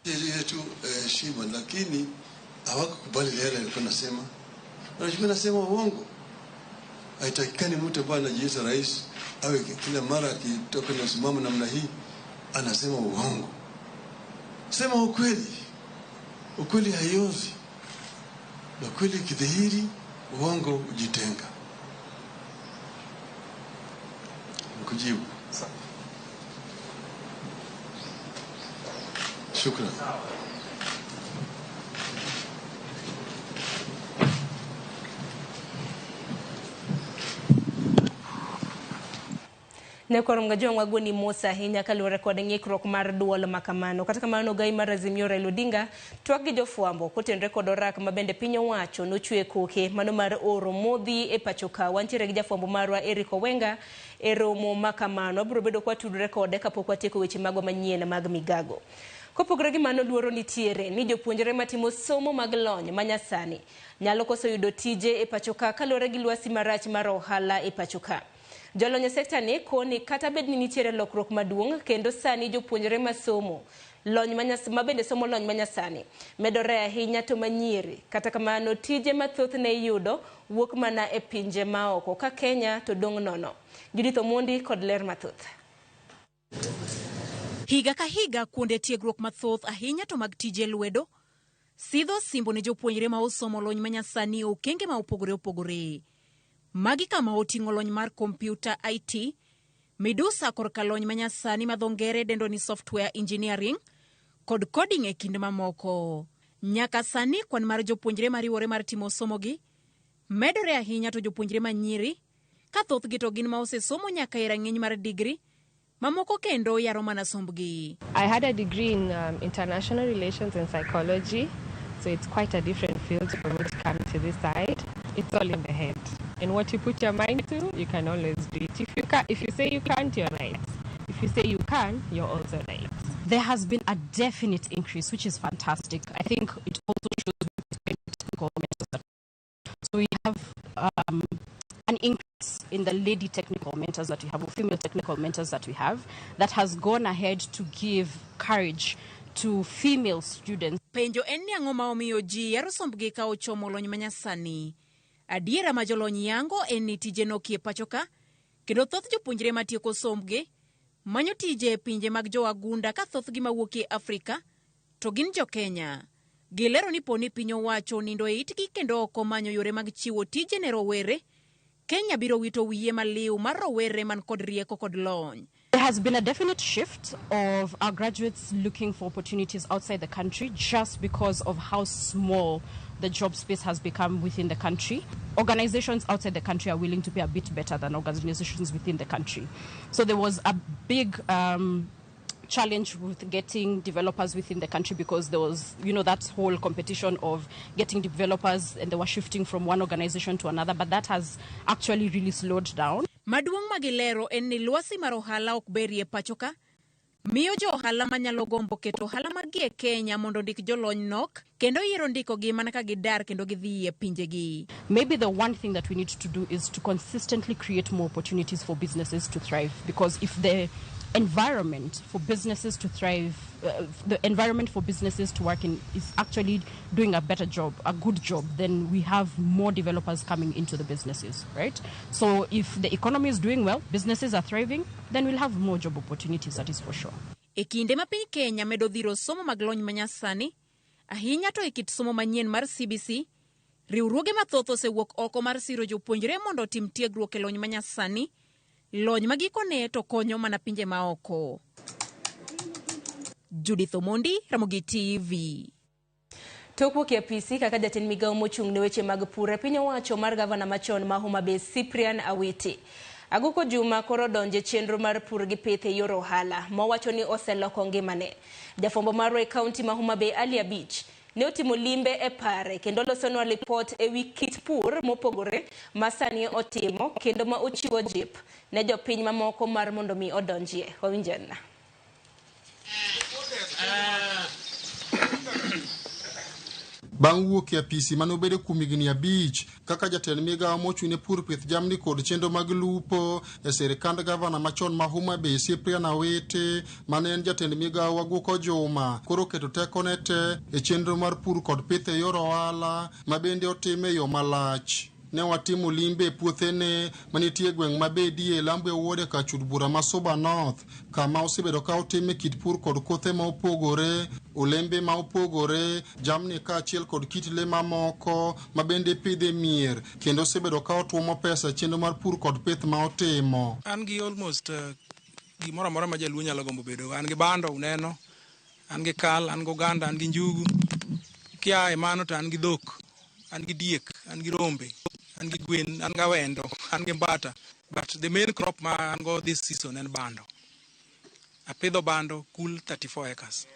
Ile tu heshima, lakini hawakukubali yale alikuwa nasema. Wanachukua nasema uongo. Haitakikani mtu ambaye anajiita rais awe kila mara akitoka na simama namna hii anasema uongo. Sema ukweli. Ukweli haiozi. Na ukweli ikidhihiri, uongo hujitenga. Nikujibu. Shukran. Nyakwar Mgajwang' wagoni mos ahinya kaluwore kod ng'ikruok mar duol makamano. Kata kamano, ogai mar Azimio Raila Odinga twak gi jofwambo kotenore kod orak ma bende piny owacho nochwe koke mano mar oro modhi e pacho ka. Wantiere gi jafwambo marwa Eric Owenga e romo makamano. Wabiro bedo kwatudore kode kapok watieko weche magwa manyien mag migago. Kopogore gi mano, luoro nitiere ni jopuonjre matimo somo mag lony manyasani nyalo koso yudo tije e pacho ka kaluwore gi lwasi marach mar ohala e pacho ka. Jolony e sekta ni koni kata bed ni nitiere lokruok maduong' kendo sani jopuonjre masomo lony ma bende somo lony manyasani medore ahinya to manyiere. Kata kamano tije mathoth ne iyudo wuok mana e pinje maoko ka Kenya to dong' nono. Judith Omondi kod ler mathoth. Higa ka higa kuonde tiegruok mathoth ahinya to mag tije lwedo sidho simbo ne jopuonjre ma osomo lony manyasani e okenge ma opogore opogore. Magi kama oting'o lony mar kompyuta IT, midusa korka lony manyasani ma dho ngere dendo ni software engineering kod coding e kind mamoko. Nyaka sani kwan mar jopuonjre mariwore mar timo somogi medore ahinya to jopuonjre manyiri ka thothgi to gin ma osesomo nyaka e rang'iny mar digri, mamoko kendo yaro mana sombgi. I had a degree in international relations and psychology, so it's quite a different field for me to come to this side. It's all in the head. And what you put your mind to, you can always do it. If you say you can't, you're right. If you say you can, you're also right. There has been a definite increase, which is fantastic. I think it also shows technical mentors. So we have an increase in the lady technical mentors that we have, or female technical mentors that we have, that has gone ahead to give courage to female students. Penjo en ni ang'o ma omiyo ji yaro sombgi ka ochomo lony manyasani. Adiera ma jolony yango en ni tije nokie pacho ka, kendo thoth jopuonjre matieko sombgi manyo tije e pinje mag jowagunda ka thothgi mawuok e Afrika to gin jo Kenya. Gilero ni poni piny owacho nindo e itgi kendo ok omanyo yore mag chiwo tije ne rowere, Kenya biro wito wiye maliw mar rowere man kod rieko kod lony. There has been a definite shift of our graduates looking for opportunities outside the country just because of how small the job space has become within the country. Organizations outside the country are willing to pay a bit better than organizations within the country. So there was a big challenge with getting developers within the country because there was, that whole competition of getting developers, and they were shifting from one organization to another, but that has actually really slowed down. Maduong' magilero en ni lwasi mar ohala ok berie pacho ka, miyo jo ohala manyalo gombo keto ohala margi e Kenya mondo ondik jolony nok, kendo yiero ndikogi mana ka gidar kendo gidhi e pinjegi. Maybe the one thing that we need to do is to consistently create more opportunities for businesses to thrive, because if the environment for businesses to thrive, the environment for businesses to work in is actually doing a better job, a good job, then we have more developers coming into the businesses, right? So if the economy is doing well, businesses are thriving, then we'll have more job opportunities, that is for sure. E kinde ma piny Kenya medo dhiro somo mag lony manyasani, ahinya to e kit somo manyien mar CBC, riwruoge mathoth osewuok oko mar siro jopuonjre mondo otim tiegruok e lony manyasani, lony ma gikone to konyo mana pinje maoko. Judith Omondi, Ramogi TV. Tok wuok e apisi kaka jatend migawo mochung' ne weche mag pur e piny owacho mar gavana machon ma Homa Bay Cyprian Awiti. Aguko Juma koro donje chenro mar pur gi pith e yor ohala mowacho ni oseloko ngimane. Jafwambo marwa e kaunti ma Homa Bay Ali Abich Ne otimo limbe e pare kendo losonwa lipot e wi kit pur mopogore ma sani otimo kendo ma ochiwo jip ne jopiny mamoko mar mondo mi odonjie. Wawinjena. Bang' wuok e apisi mane obedo kuom higni 5 kaka jatend migawo mochung' ne pur, pith jamni kod chenro mag lupo e sirikand gavana machon ma Homa Bay Cyprian Awiti mane en jatend migawo Waguko Juma koro oketo tekone te e chenro mar pur kod pith e yor ohala ma bende otime e yo malach. Ne watimo limbe e puothene manitie e gweng' ma Bedie Lambwe Ward e kar chud bura ma Suba North kama osebedo ka otime kit pur kod kothe ma opogore, olembe ma opogore, jamni kaachiel kod kit le mamoko ma bende ipidho e mier kendo osebedo ka otuomo pesa e chenro mar pur kod pith ma otimo. An gi almost gimoro amora ma jaluo nyalo gombo bedo. An gi bando uneno, an gi kal, an gi oganda, an gi njugu. Kia e mano to an gi dhok, an gi diek, an gi rombe, an gi gwen, an gi awendo, an gi mbata. But the main crop ma an go this season en bando. Apidho bando kul 34 acres.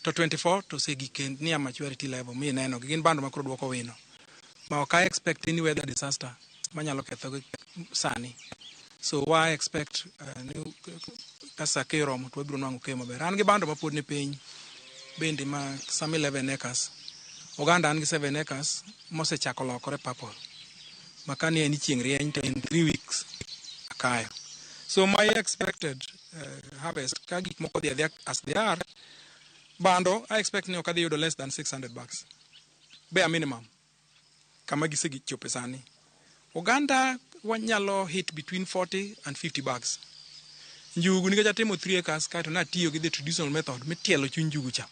To 24 to osegik near maturity level mi ineno gi gin bando ma koro duoko wino. Ma ok I expect any weather disaster manyalo kethogi sani. So wa expect ni ka sa keyo oromo to wabiro nwang'o keyo maber. An gi bando ma pod ni piny bende ma some 11 acres. Oganda an gi 7 acres mosechako lokore purple. Ma ka ni en chieng' rieny to in 3 weeks akayo. So my expected harvest ka gik moko dhi adhiya as they are, bando I expect ni ok adhi yudo less than 600 bags. Bare minimum. Kama gisechope sani. Oganda wanyalo hit between 40 and 50 bags. Njugu nikech atimo 3 acres kaeto natiyo gi the traditional method mitielo chuny njugu cha.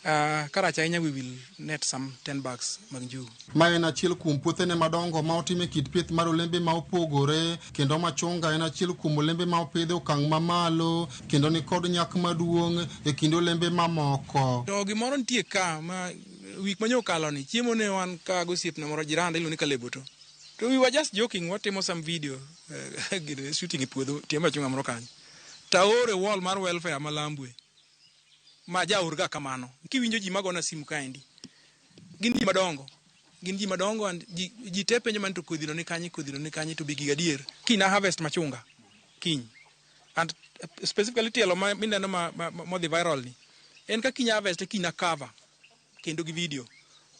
Karach ahinya we will net some 10 bags mag njugu. Ma en achiel kuom puothene madongo ma otime kit pith mar olembe ma opogore kendo machunga en achiel kuom olembe ma opidh e okang' mamalo kendo nikod nyak maduong' e kind olembe mamoko. To gimoro nitie ka ma wik manyo okalo ni chiemo ne wan ka gosiepna moro jiranda iluongo ni Kalebo to. To we were just joking, watimo some video shooting e puodho tie machunga moro kanyo. Taore wall mar welfare ma Lambwe. Ma jaor ga kamano. Kiwinjo ji magona simu kaendi. Gin ji madongo. Gin ji madongo and ji te penjo man to kodhino ni kanye, kodhino ni kanye to be giga adier. Kiny na harvest machunga. Kiny. And specifically tielo ma mineno ma modhi viral ni. En ka kiny harvest kiny na cover kendo gi video.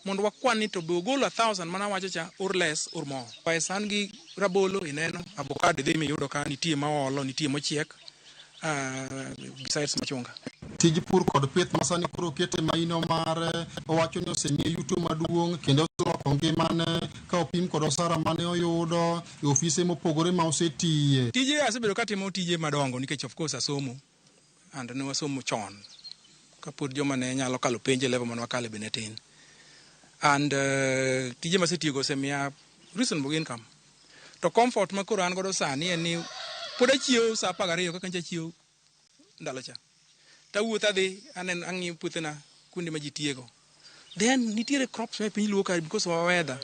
Mondo wakwan ni to be ogolo 1,000 mana wacho cha or less or more. Pesa an gi rabolo ineno, avocado dhi miyudo ka nitie ma oolo, nitie mochiek. Besides machunga. Tij pur kod pith ma sani koro okete maino mare owacho ni osemiye yuto maduong' kendo oseloko ngimane ka opim kod osara mane oyudo e ofise mopogore ma osetiye. Tije asebedo katimo tije madongo nikech of course asomo and ne wasomo chon kapod joma ne nyalo kalo penj e level mane wakale be ne tin. And tije masetiyogo osemiya reasonable income. To comfort ma koro an godo sani en ni pod achiewo sa 12 kaka nyocha achiewo ndalo cha. Tawuotho adhi aneno ang'iyo puothena kuonde ma ji tiyego. Then nitiere crops ma e piny luo ka because of our weather.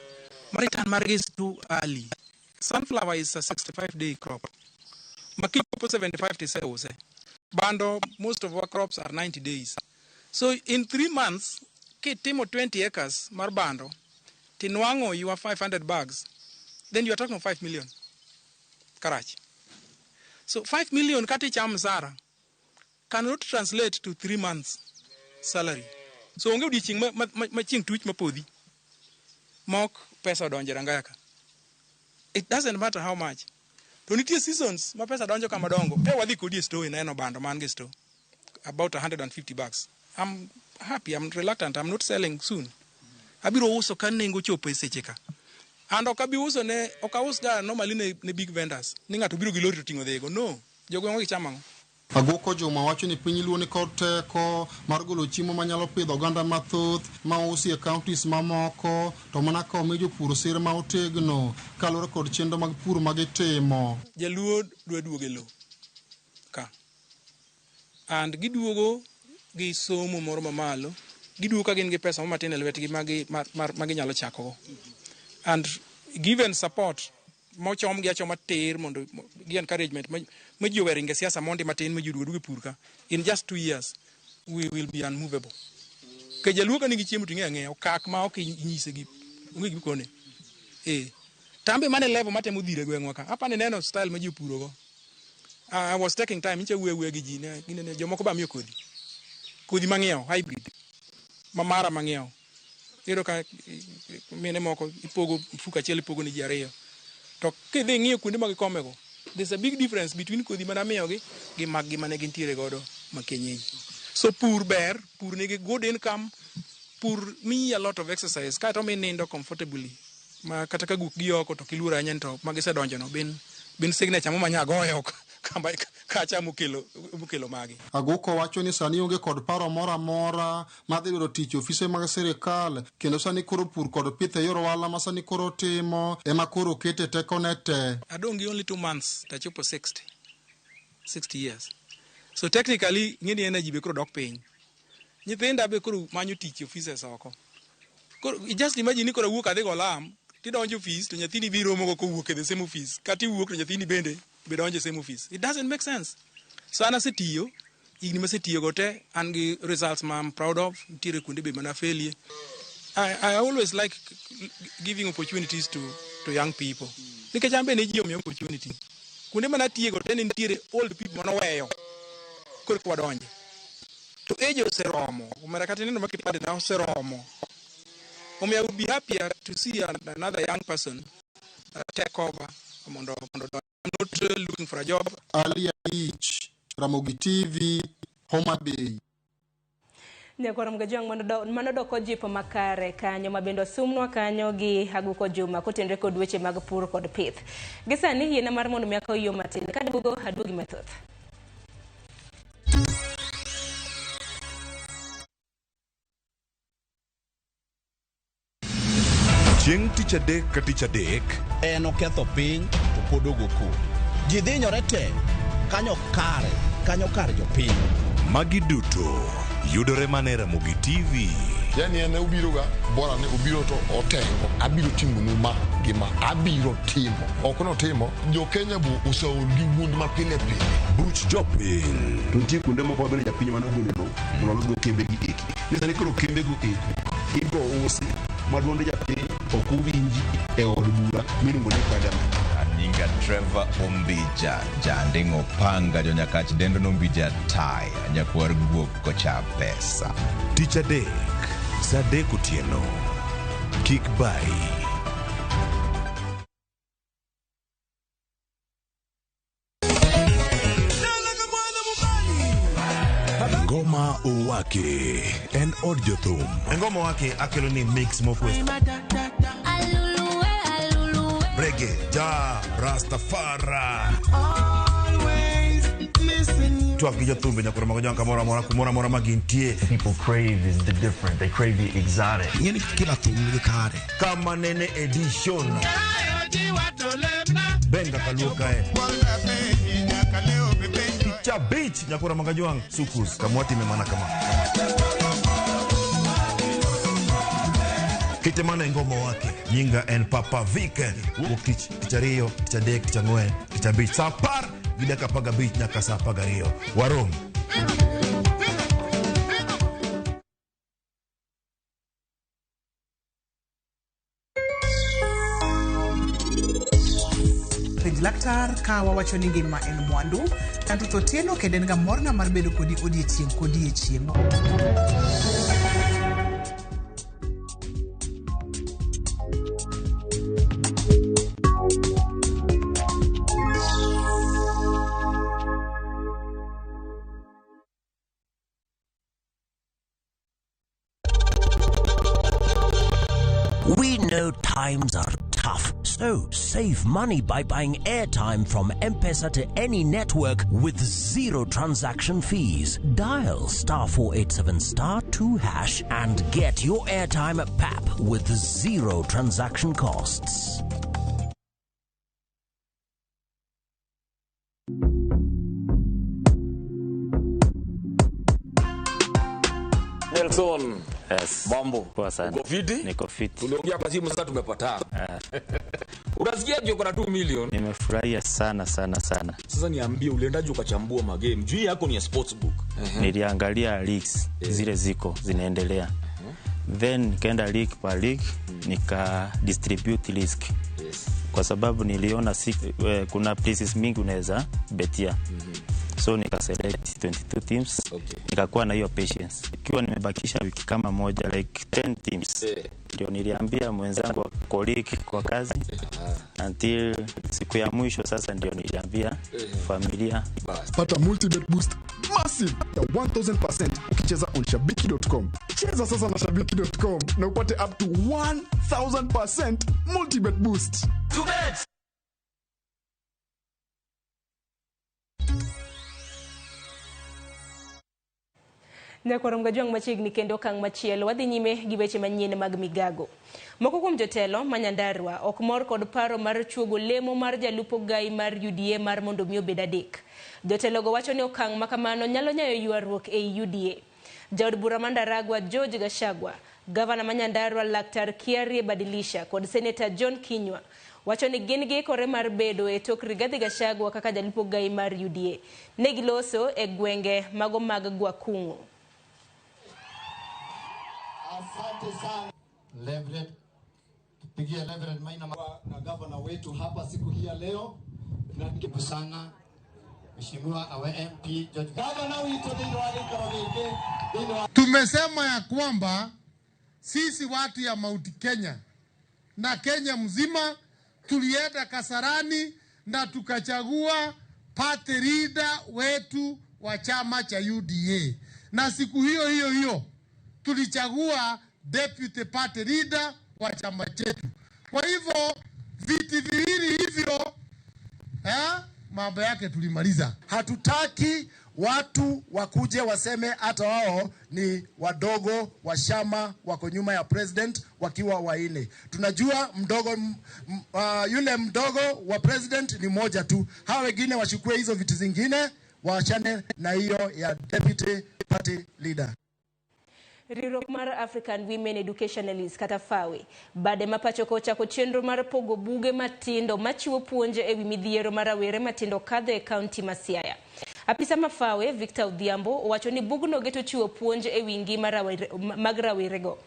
Ma return margi is too early. Sunflower is a 65 day crop. Ma kichopo 75 tiseuse. Bando, most of our crops are 90 days. So in 3 months, kitimo 20 acres mar bando, tinwang'o your 500 bags, then you are talking of 5 million. Karach. So 5 million kata icham msara cannot translate to 3 months salary. So onge odiochieng' ma chieng' tuch mapodhi mok pesa odonjo e rangaya ka. It doesn't matter how much. To nitie seasons ma pesa donjo kama dongo. Wadhi kodi e store ineno bando man gi store. About 150 bags. I'm happy, I'm reluctant, I'm not selling soon. Abiro uso ka nengo chopo e seche ka. And ok abi uso ne, ok aus ga normally ne big vendors. Ni ng'ato biro gi lori to ting'o dhigo. No, jogweng'wa gichamo ang'o? Agoko Juma wacho ni piny Luo ni kod teko mar golo chiemo manyalo pidho oganda mathoth ma usi e counties mamoko to mana ka omi jopur sir ma otegno kaluwore kod chenro mag pur ma gitimo. Jaluo dwa duogo e lowo ka. And giduogo gi somo moro mamalo, giduogo ka gin gi pesa moro matin e lwetgi ma ginyalo chakogo. And given support mochom gi achoma tir mondo gi encouragement ma ji owe ringe siasa mondi matin ma ji oduogo e pur ka. In just 2 years, we will be unmovable. Ke jaluo ka nigi chiemo to ing'eyo ang'eya okak ma ok inyise gi onge gima ikone. Tambe mane level matemo dhire gweng'wa ka. Apa ni neno style ma ji opuro go. I was taking time nyicha wuoyo gi ji ne ginene jomoko ba miyo kodhi. Kodhi mang'iewo hybrid. Ma mara mang'iewo. Iyudo ka mine moko ipogo mfuko achiel ipogo ne ji ariyo. To kidhi ng'iyo kuonde ma gikomego, there's a big difference between kodhi mane amiyogi gi mag gi mane gintiere godo ma kienyeji. So pur ber, pur nigi good income, pur miyi a lot of exercise kaeto mi nindo comfortably. Ma kata ka guok gi oko to kiluoro ahinya ni to magisedonjo no bin signature mo manya goyo kamba kacha mokelo magi. Aguko wacho ni sani onge kod paro moro amora mar dhi dwaro tich e ofise mag sirikal kendo sani koro pur kod pith e yor ohala ma sani koro timo ema koro kete tekone te. Adong' gi only 2 months tachopo 60 years. So technically ng'eni energy be koro dok piny. Nyithinda be koro manyo tich e offices oko. Koro just imagine ni koro awuok adhi go lam tidonjo office to nyathini biro romo go kowuok e the same office kata iwuok to nyathini bende be donjo e same office. It doesn't make sense. So an asetiyo higni masetiyo go te an gi results ma I'm proud of nitiere kuonde be mana failure. I always like giving opportunities to young people. Nikech an be ne ji omiya opportunity. Kuonde mana tiego te ne nitiere old people manoweyo koro eka wadonje. To age oseromo. Omera kata ineno ma kipande na oseromo. Omiyo I would be happier to see another young person take over mondo donj. I'm not looking for a job. Ali Aich, Ramogi TV, Homa Bay. Nyakwar Mgajwang' mano doko jipo makare kanyo ma bende osumnwa kanyo gi Aguko Juma kotenore kod weche mag pur kod pith. Gi sani yiena mar mondo mi akaw yo matin kaduogo aduogi mathoth. Chieng' tich adek ka tich adek en oketho piny to pod ogo koko. Ji dhinyore te kanyo kare kanyo kar jopiny. Magi duto yudore mana e Ramogi TV. Yani en obiro ga bora ni obiro to otengo abiro timonu ma gi ma abiro timo ok notimo jo Kenya bo oseol gi wuond ma pile pile. Buch jopiny. To nitie kuonde moko ma bende japiny mane ogolo lowo mondo olosgo kembe gi eki. Ni sani koro kembe go eko ibo usi ma duond japiny ok owinji e od bura miluongo ni parliament. Nyinga Trevor Ombija, janding'o panga jonyakach dendo nombija taya, nyakwar guok kocha pesa. Tich adek, sa 3 otieno. Kik bayi. Ngoma Owake en od jothum. Ngoma Owake akelo ni mix mokwe. Reggae, ja, Rastafari. Twak gi jothumbe nyakwar mago jwang' kamoro amora kumoro amora ma gintie. People crave is the different. They crave the exotic. Ing'eni kila thum nigi kare. Kama nene edition. Benga kaluo kae. Tich abich nyakwar mago jwang' sukus kamwatime mana kama. Kite mana e ngoma wake. Nyinga en Papa Vic. Wuok tich, tich ariyo, tich adek, tich ang'wen, tich abich. Sa 10:15 nyaka sa 12. Warom. Penj laktar ka wawacho ni ngima en mwandu. An Ruth Otieno kendo en ga morna mar bedo kodi odiechieng' kodiechieng'. We know times are tough, so save money by buying airtime from M-Pesa to any network with zero transaction fees. Dial *487*2# and get your airtime at PAP with zero transaction costs. Nelson. Yes. Mambo. Poa sana. Uko fiti? Niko fiti. Tuliongea kwa simu sasa tumepatana. Unasikia uko na 2 million? Nimefurahia sana sana sana. Sasa niambie uliendaje ukachambua magame? Juu yako ni ya sportsbook. Niliangalia leagues zile ziko zinaendelea. Then nikaenda league per league, nika distribute risk. Kwa sababu niliona kuna places mingi unaweza betia. So nika select 22 teams. Nikakuwa na hiyo patience. Ikiwa nimebakisha wiki kama moja, like 10 teams. Ndio niliambia mwenzangu wa colleague kwa kazi until siku ya mwisho sasa ndio niliambia familia. Pata multibet boost massive ya 1000% ukicheza on shabiki.com. Cheza sasa na shabiki.com na upate up to 1000% multibet boost. Nyakwar Mgajwang' machiegni kendo okang' machielo wadhi nyime gi weche manyien mag migago. Moko kuom jotelo ma Nyandarua ok mor kod paro mar chuogo lemo mar jalupo gai mar UDA mar mondo mi obed adek. Jotelogo wacho ni okang' ma kamano nyalo nyayo ywaruok ei UDA. Jaod bura ma Ndaragwa George Gachagua, gavana ma Nyandarua Laktar Kiarie Badilisha kod Seneta John Kinyua wacho ni gin giikore mar bedo e tok Rigathi Gachagua kaka jalupo gai mar UDA. Ne giloso e gwenge mago mag Gwakung'o. Asante sana Leverett, tupigie Leverett Maina na gavana wetu hapa siku hii ya leo, na nikibu sana Mheshimiwa awe MP George. Gavana wetu Tumesema ya kwamba sisi watu ya Mount Kenya na Kenya mzima tulienda Kasarani na tukachagua party leader wetu wa chama cha UDA, na siku hiyo hiyo hiyo tulichagua deputy party leader wa chama chetu. Kwa hivyo viti viwili hivyo mambo yake tulimaliza. Hatutaki watu wakuje waseme hata wao ni wadogo wa chama wako nyuma ya president wakiwa waine. Tunajua mdogo, yule mdogo wa president ni moja tu. Hawa wengine wachukue hizo viti zingine, waachane na hiyo ya deputy party leader. Riwruok mar African Women Educationalists kata FAWE bade ma pacho ka ochako chenro mar pogo buge matindo machiwo puonj ewi midhiero ma rawere matindo kadho e kaunti ma Siaya. Apisa ma FAWE Victor Odhiambo owacho ni bugno geto chiwo puonj ewi ngima mag rawerego.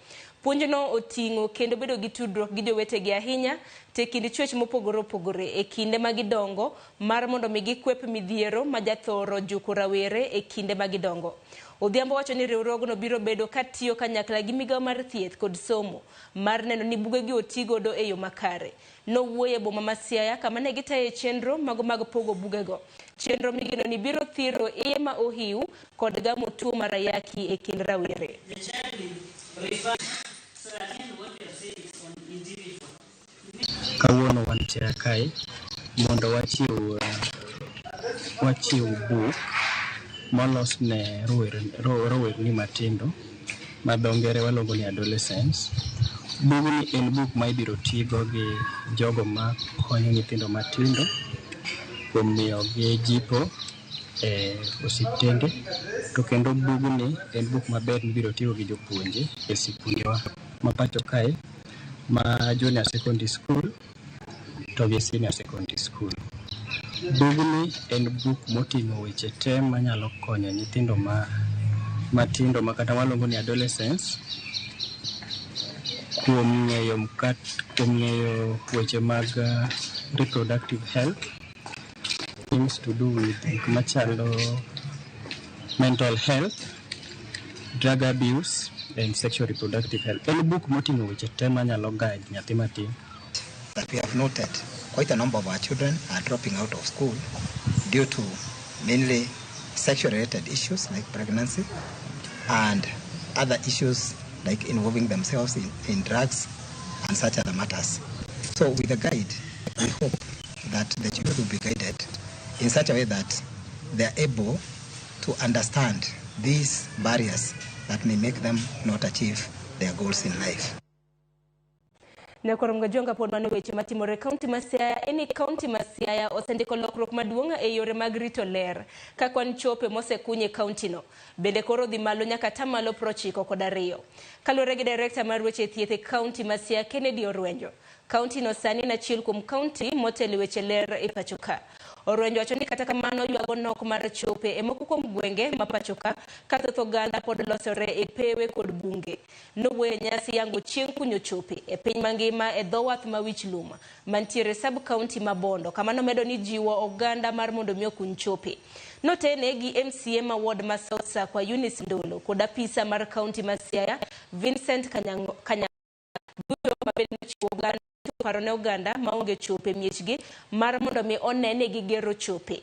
Puonjno oting'o kendo bedo gi tudruok gi jowetegi ahinya te kind chwech mopogore opogore e kinde ma gidongo mar mondo mi gikwep midhiero ma jathoro juko rawere e kinde ma gidongo. Odhiambo wacho ni riwruogno biro bedo katiyo kanyakla gi migawo mar thieth kod somo mar neno ni bugegi oti godo e yo makare. Nowuoyo e boma ma Siaya kama ne gitaye chenro mago mag pogo bugego. Chenro migeno ni biro thiro iye ma ohiu kod gamo tuo mar ayaki e kind rawere. Kawuono wantie kae mondo wachiw buk molos ne rowerni matindo ma dho ngere waluongo ni adolescents. Bugni en buk ma ibiro tigo gi jogo ma konyo nyithindo matindo kuom miyogi jipo e osiptende, to kendo bugni en buk maber mibiro tigo gi jopuonje e sikundewa ma pacho kae ma junior secondary school to gi senior secondary school. Bugni en buk moting'o weche te manyalo konyo nyithindo matindo ma kata waluongo ni adolescents kuom ng'eyo weche mag reproductive health, things to do with gik machalo mental health, drug abuse and sexual reproductive health. En buk moting'o weche te manyalo guide nyathi matin. That we have noted quite a number of our children are dropping out of school due to mainly sexual related issues like pregnancy and other issues like involving themselves in drugs and such other matters. So with the guide, we hope that the children will be guided in such a way that they are able to understand these barriers that may make them not achieve their goals in life. Nyakwar Mgajonga pod mano weche matimore kaunti ma Siaya. En kaunti ma Siaya osendiko lokruok maduong' e yore mag rito ler ka kwan chope mosekuny e kaunti no bende koro dhi malo nyaka tamalo 92. Kaluwore gi director mar weche thieth e kaunti ma Siaya Kennedy Orwenjo, kaunti no sani en achiel kuom kaunti motelo weche ler e pacho ka. Orwenjo wacho ni kata kamano ywago nok mar chope e moko kuom gwenge ma pachoka ka thoth oganda pod losore e pewe kod bunge. Nowuoyo e nyasi yango chieng' kunyo chope e piny mangima e dho wath ma Wich Lum mantiere sub county ma Bondo kama nomedo ni jiwo oganda mar mondo mi okuny chope. Notene gi MCA ma ward ma South Sakwa Eunice Ndolo kod apisa mar county ma Siaya Vincent Kanyango duto mabende nochiwo oganda paro ne oganda maonge chope miechgi mar mondo mi one ni gigero chope.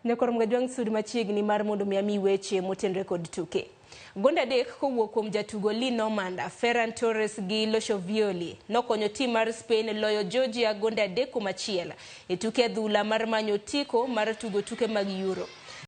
Nyakor Mgajwang' sud machiegni mar mondo mi ami weche motenre kod tuke. Gonde adek kowuok kuom jatugo Lee Normand, Ferran Torres gi Loshovioli nokonyo tim mar Spain loyo Georgia gonde 3-1 e tuke adhula mar manyo otiko mar tugo tuke mag Euro.